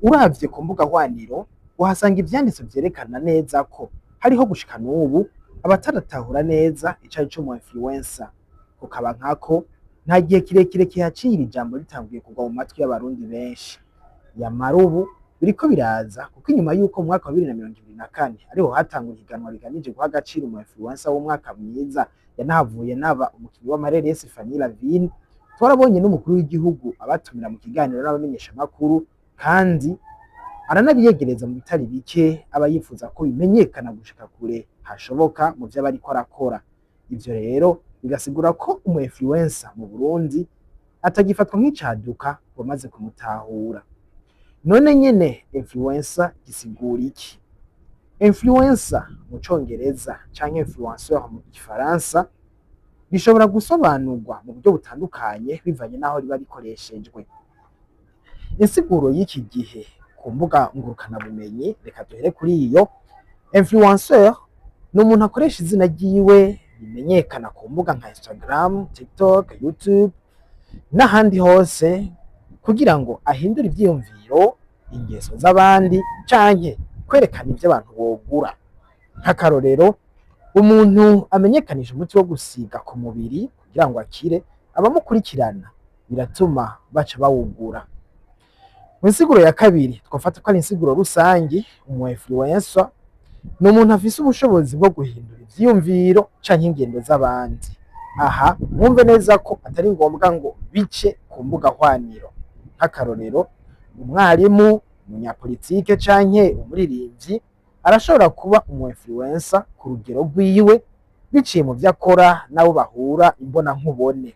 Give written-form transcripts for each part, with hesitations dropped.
Uravye ku mbuga hwaniro, uhasanga ivyanditse vyerekana neza ko hariho gushika n'ubu abataratahura neza ico arico umu influencer. Kukaba nkako, nta gihe kirekire kihaciye iri jambo ritanguye kugwa mu matwi y'Abarundi benshi. Yamara ubu biriko biraza, kuko inyuma y'uko mu mwaka wa 2024 ariho hatangura ihiganwa rigamije guha agaciro umu influencer w'umwaka mwiza, yanahavuye naba umukinyi w'amareresi Fanny Lavine, twarabonye n'umukuru w'igihugu abatumira mu kiganiro n'abamenyeshamakuru, kandi aranabiyegereza mu bitari bike aba yifuza ko bimenyekana gushika kure hashoboka mu vyo aba ariko arakora. Ivyo rero bigasigura ko umu influencer mu Burundi atagifatwa nk'icaduka, wamaze kumutahura. None nyene influencer gisigura iki? Influencer mu Congereza canke influenceur mu Gifaransa bishobora gusobanurwa mu buryo butandukanye bivanye n'aho riba rikoreshejwe. Insiguro y'iki gihe ku mbuga ngurukanabumenyi, reka duhere kuri iyo: influenceur ni umuntu akoresha izina ryiwe rimenyekana ku mbuga nka Instagram, TikTok, YouTube n'ahandi hose kugira ngo ahindure ivyiyumviro, ingeso z'abandi canke kwerekana ivyo abantu bogura. Nk'akarorero, umuntu amenyekanisha umuti wo gusiga ku mubiri kugira ngo akire, abamukurikirana biratuma baca bawugura. Mu nsiguro ya kabiri, twofata ko ari insiguro rusangi, umu influencer ni umuntu afise ubushobozi bwo guhindura ivyiyumviro canke ingendo z'abandi. Aha mwumve neza ko atari ngombwa ngo bice ku mbuga hwaniro. Nk'akarorero, umwarimu, umunyapolitike canke umuririmvyi arashobora kuba umu influencer ku rugero rwiwe biciye mu vyo akora n'abo bahura imbonankubone.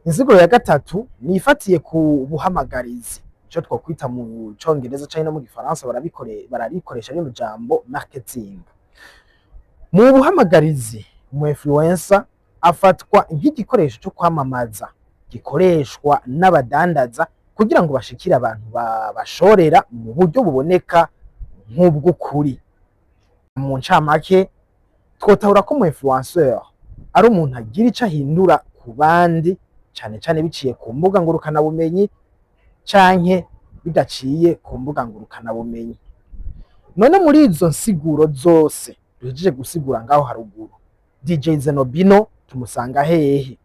Insiguro ya gatatu ni ifatiye ku buhamagarizi, ico twokwita mu Congereza canke no mu Gifaransa bararikoresha rino jambo marketing. Mu buhamagarizi, umu influencer afatwa nk'igikoresho co kwamamaza gikoreshwa n'abadandaza kugira ngo bashikire abantu babashorera mu buryo buboneka nk'ubw'ukuri. Mu ncamake, twotahura ko umu influenceur ari umuntu agira ico ahindura ku bandi, cane cane biciye ku mbuga ngurukanabumenyi canke bidaciye ku mbuga ngurukanabumenyi. None muri izo nsiguro zose duhejeje gusigura ngaho haruguru, DJ Zenobino tumusanga hehe?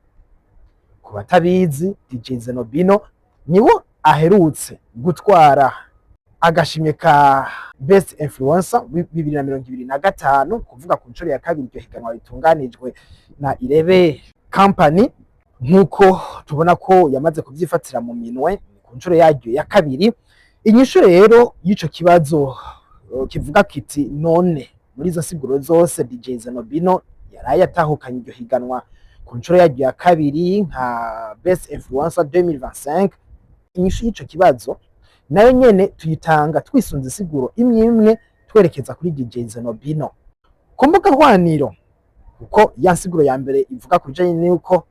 Ku batabizi, DJ Zenobino niwe aherutse gutwara agashimwe ka Best Influencer 2025, kuvuga ku nshuro ya kabiri iryo higanwa ritunganijwe na Irebe Company. Nk'uko tubona ko yamaze kuvyifatira mu minwe ku nshuro yaryo ya kabiri. Inyishu rero y'ico kibazo kivuga kiti: none muri izo nsiguro zose, DJ Zenobino yaraye atahukanye iryo higanwa ku nshuro yaryo ya kabiri nka Best Influencer 2025? Inyishu y'ico kibazo nayo nyene tuyitanga twisunze insiguro imwe imwe, twerekeza kuri DJ Zenobino ku mbuga hwaniro, kuko ya nsiguro ya mbere ivuga ku bijanye n'uko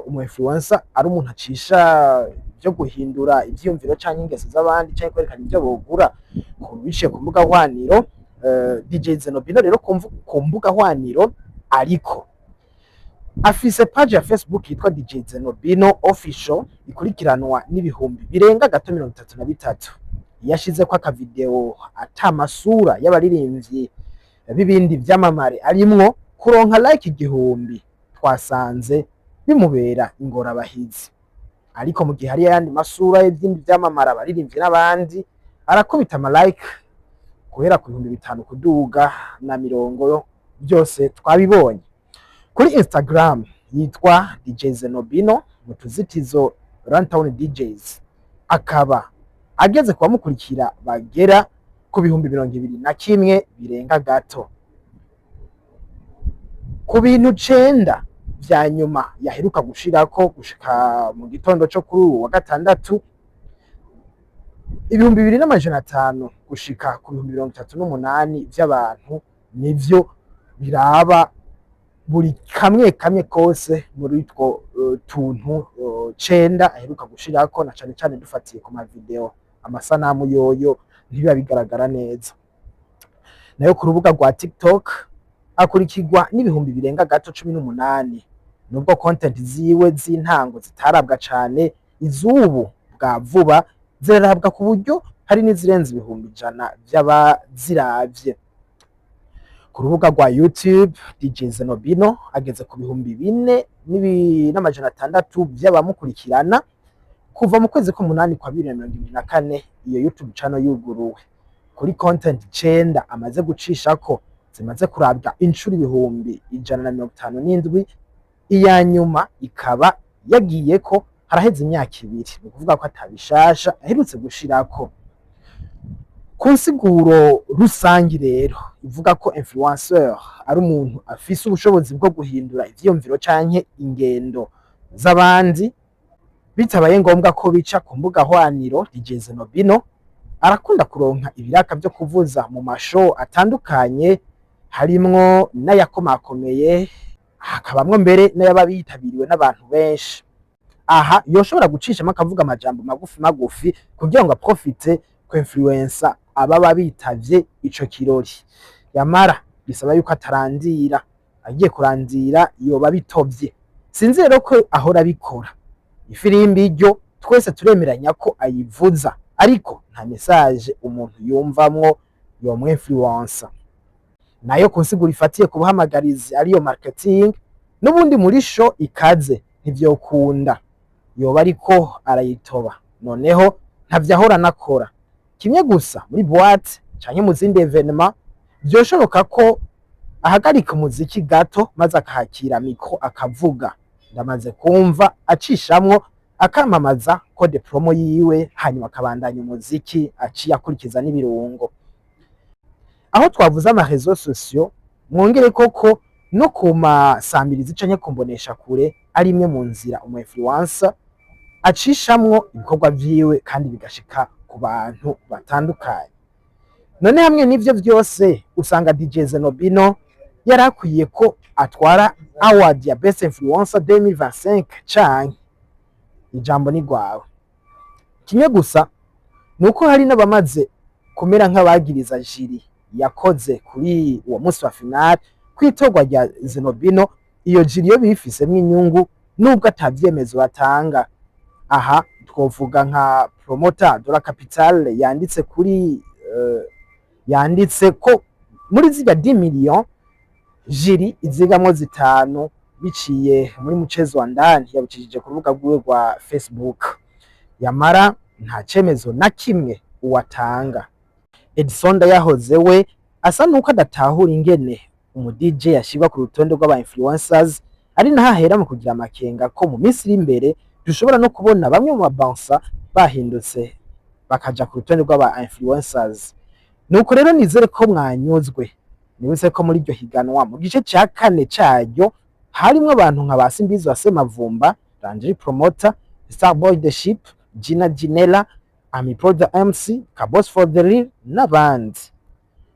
umu influencer ari umuntu acisha ivyo guhindura ivyiyumviro canke ingeso z'abandi canke kwerekana ivyo bogura biciye ku mbuga hwaniro. DJ Zenobino rero ku mbuga hwaniro ariko afise page ya Facebook yitwa DJ Zenobino Official, ikurikiranwa n'ibihumbi birenga gato 33. Iyo ashizeko akavideo ata masura y'abaririmbyi b'ibindi vyamamare arimwo, kuronka like 1000 twasanze bimubera ingorabahizi. Ariko mu gihe hari ayandi masura y'ibindi vyamamare, abaririmbyi n'abandi, arakubita ama like guhera ku 5000 kuduga na mirongo, byose twabibonye. Kuri Instagram yitwa DJ Zenobino mu tuzitizo Runtown DJs, akaba ageze ku bamukurikira bagera ku 21,000 birenga gato. Ku bintu 9 vya nyuma yaheruka gushirako gushika mu gitondo co kuri uwu wa gatandatu, 2500 gushika ku 38,000 vy'abantu nivyo biraba buri kamwe kamwe kose muri utwo tuntu 9 aheruka gushirako, na cane cane dufatiye ku mavideo. Amasanamu yoyo ntibiba bigaragara neza. Nayo ku rubuga rwa TikTok akurikirwa n'ibihumbi birenga gato 18. Nubwo content ziwe z'intango zitarabwa cane, izubu bwa vuba zirarabwa ku buryo hari n'izirenze 100,000 vy'abaziravye. Ku rubuga rwa YouTube, DJ Zenobino ageze ku 4600 vy'abamukurikirana kuva mu kwezi k'umunani kwa 2024 iyo YouTube channel yuguruwe. Kuri content icenda amaze gucishako zimaze kurabwa incuro 157,000, iya nyuma ikaba yagiyeko haraheze imyaka 2, ni ukuvuga ko atabishasha aherutse gushirako. Ku nsiguro rusangi rero ivuga ko influenceur ari umuntu afise ubushobozi bwo guhindura ivyiyumviro canke ingendo z'abandi bitabaye ngombwa ko bica ku mbuga hwaniro, DJ Zenobino arakunda kuronka ibiraka vyo kuvuza mu ma show atandukanye, harimwo n'ayakomakomeye, hakabamwo mbere n'ayaba yitabiriwe n'abantu benshi. Aha yoshobora gucishamo akavuga amajambo magufi magufi kugira ngo aprofite ku influencer ababa bitavye ico kirori. Yamara bisaba yuko atarandira, agiye kurandira yoba bitovye. Sinzi rero ko ahora abikora. Ifirimbi ryo twese turemeranya ko ayivuza, ariko nta message umuntu yumvamwo yomw influencer. Nayo ku nsiguro ifatiye ku buhamagarizi, ariyo marketing, n'ubundi muri show ikaze ntivyokunda, yoba ariko arayitoba. Noneho ntavyo ahora anakora. Kimwe gusa, muri boîte canke mu zindi événement vyoshoboka ko ahagarika umuziki gato maze akahakira micro akavuga. Ndamaze kumva acishamwo akamamaza code promo yiwe, hanyuma akabandanya umuziki aciye akurikiza n'ibirungo. Aho twavuze ama réseaux sociaux, mwongere koko no ku masamirizi canke ku mboneshakure ari imwe mu nzira umu influencer acishamwo ibikorwa vyiwe kandi bigashika ku bantu batandukanye. None hamwe n'ivyo vyose, usanga DJ Zenobino yari akwiye ko atwara award ya Best Influencer 2025 canke? Ijambo ni rwawe. Kimwe gusa nuko hari n'abamaze kumera nk'abagiriza jury yakoze kuri uwo munsi wa finale kw'itorwa rya Zenobino. Iyo jury yo bifisemwo inyungu, nubwo atavyemezo batanga. Aha twovuga nka Promoter de la Capitale yanditse ko muri zirya 10 millions jury izigamwo 5 biciye muri mchezo wa ndani, yabicishije ku rubuga rwiwe rwa Facebook. Yamara nta cemezo na kimwe uwatanga. Edison Ndayahoze we asa nuko adatahura ingene umu DJ yashirwa ku rutonde rw'aba influencers, ari naho ahera mu kugira amakenga ko mu minsi iri imbere dushobora no kubona bamwe mu babansa bahindutse bakaja ku rutonde rw'aba influencers. Nuko rero nizere ko mwanyuzwe. Nibutse ko muri iryo higanwa, mu gice ca kane caryo, harimwo abantu nka ba Simbizi wa Semavumba, Landry Promoter, Starboy the Ship, Gina Ginella, Ami Pro the MC, Kabos for the Real n'abandi.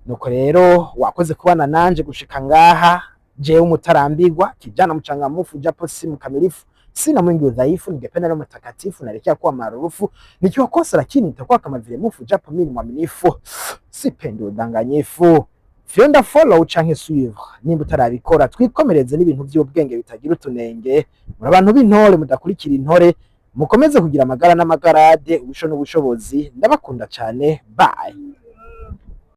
Nuko rero wakoze kubana nanje gushika ngaha. Jewe umutarambirwa, kijana mchangamufu, japo si mkamilifu, sina mwingi udhaifu, ningependa leo mtakatifu, naelekea kuwa maarufu, nikiwa kosa lakini nitakuwa kama vile mufu, japo mimi ni mwaminifu, sipendi udanganyifu. Fyonda follow canke suivre nimba utarabikora, twikomereze n'ibintu vy'ubwenge bitagira utunenge. Muri abantu b'intore mudakurikira intore, mukomeze kugira amagara n'amagarade, ubusho n'ubushobozi. Ndabakunda cane, bye.